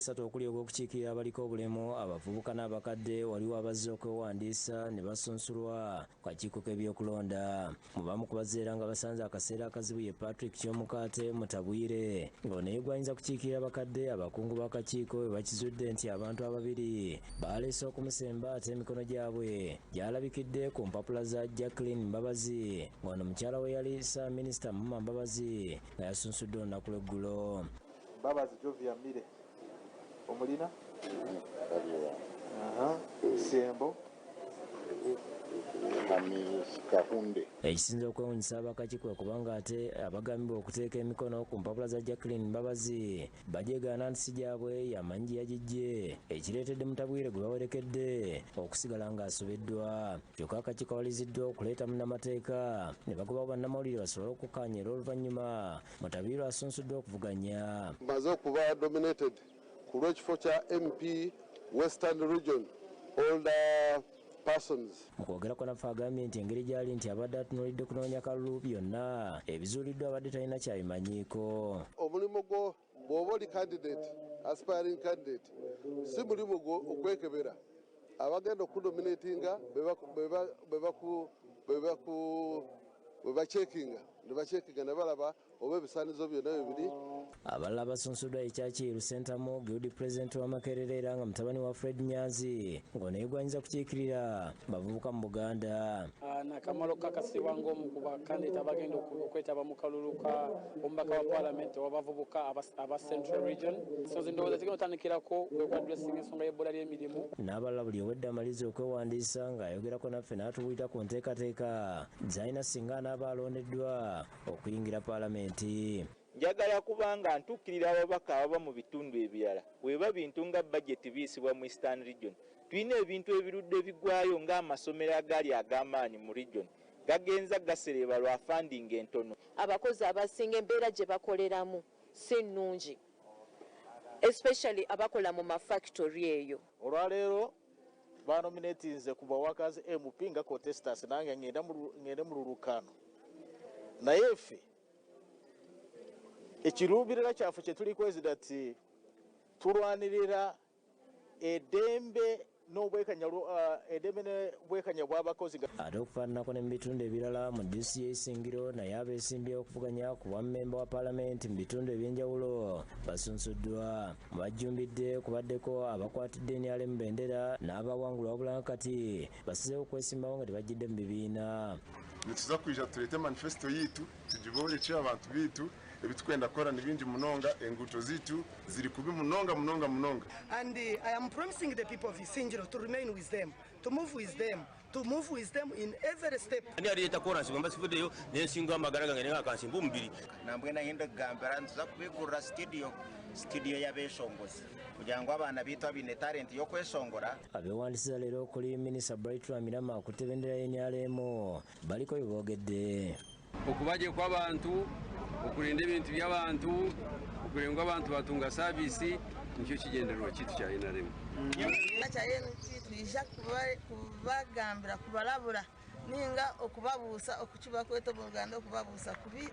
Satu okuli ogw'okukiikirira abaliko obulemu, abavubuka n'abakadde, waliwo abazze okwewandiisa ne basunsulwa ku kakiiko k'ebyokulonda. Mu bamu ku bazze era nga basanze akaseera akazibu ye Patrick Kyomukaate Mutabwire, ng'ono yeegwanyiza kukiikirira abakadde. Abakungu b'akakiiko bwe bakizudde nti abantu ababiri baleese okumusemba ate emikono gyabwe gyalabikidde ku mpapula za Jacqueline Mbabazi, ng'ono mukyala we yali Ssaabaminisita Amama Mbabazi, nga yasunsuddwa olunaku lw'eggulo. Mbabazi Jovia Mire omulina Sembo. Ekisinza okwewunyisa abakakiiko kubanga ate abagambibwa okuteeka emikono ku mpapula za Jacqueline Mbabazi bajeegaana nti si gyabwe, yamanyi gye yagiggye, ekireetedde Mutabwire gwe bawerekedde okusigala ng'asobeddwa. Kyokka akakiiko kawaliriziddwa okuleeta munnamateeka ne bagobawo bannamawulire basobole okukkaanya, era oluvannyuma Mutabwire asunsuddwa okuvuganya. Maze okuba nominated ku lw'ekifo kya MP Western Region Older Persons. Mu kwogerako naffe agambye nti engeri gy'ali nti abadde atunuulidde kunoonya kalulu, byonna ebizuuliddwa abadde talina kyabimanyiiko. Omulimu gwo bw'oba oli candidate, aspiring candidate, si mulimu gwo okwekebera abagenda okunominatinga bwe bacekinga ne bacekinga ne balaba oba ebisaanizo byonna bibiri. Abalala basunsuddwa ekyakiiru Sentamu, guild president wa Makerere era nga mutabani wa Fred Nyanzi, ng'ono yeegwanyiza kukiikirira bavubuka mu Buganda. Nakamala okukakasibwa ng'omu ku bakandidate abagenda okwetaba mu kalulu ka omubaka wa Paalamenti ow'abavubuka aba Central Region. So nze ndowooza kigenda otandikirako kwe kwaddressinga ensonga y'ebbula ly'emirimu. N'abalala buli owedde amaliriza okwewandiisa ng'ayogerako naffe n'atubuulira ku nteekateeka z'alina singa anaaba alondeddwa okuyingira Paalamenti. Njagala kubanga ntuukirira ababaka ababa mu bitundu ebirala. Weba bintu nga bajeti biyisibwa mu Eastern Region, tulina ebintu ebirudde bigwayo ng'amasomero agaali ag'amaanyi mu region gagenza gasereba lwa funding entono. Abakozi abasinga embeera gye bakoleramu si nnungi, especially abakola mu mafactory eyo. Olwaleero banominatinze ku baworkers MP nga contestants, nange ngende mu lulukano, naye ffe ekiruubirira kyaffe kye tuli kwezida ti tulwanirira eddembe n'obwekanya, eddembe n'obwekanya bw'abakozi. Ate okufaananako ne mu bitundu ebirala, mu disitulikiti y'Isingiro naye abeesimbyewo okuvuganya ku bwammemba wa Paalamenti mu bitundu ebyenjawulo basunsuddwa. Mu bajjumbidde kubaddeko abakwatidde NRM bendera n'abawangulwa, wabula nga kati basizeewo okwesimbawo nga tebajjidde mu bibiina. Nituza kwija turete manifesto yitu tugiborekye abantu bitu. Ebitukwenda kukora ni bingi munonga. Enguuto zitu ziri kubi munonga munonga munonga. And I am promising the people of Isingiro to remain with them, to move with them, to move with them in every step. Ani aleeta koransi bwemba sivuddeyo nensinga amagara gange naye akansimba omubiri. Nambwe nayenda kugambira ntuza kubigurira studio y'abeshongozi kugira ngu abaana bitu abaine talent y'okweshongora. Abeewandisiza leero okuli Minisita Bright Rwamirama akutte bendera y'NRM baliko bye boogedde. Okubaje kw'abantu, okurinda ebintu by'abantu, okurenga abantu batunga service, nikyo kigendererwa kitu kya NRM. Kya NT twija kubagambira, kubalabura ninga okubabuusa okukiba kweta mu Ruganda okubabuusa kubi.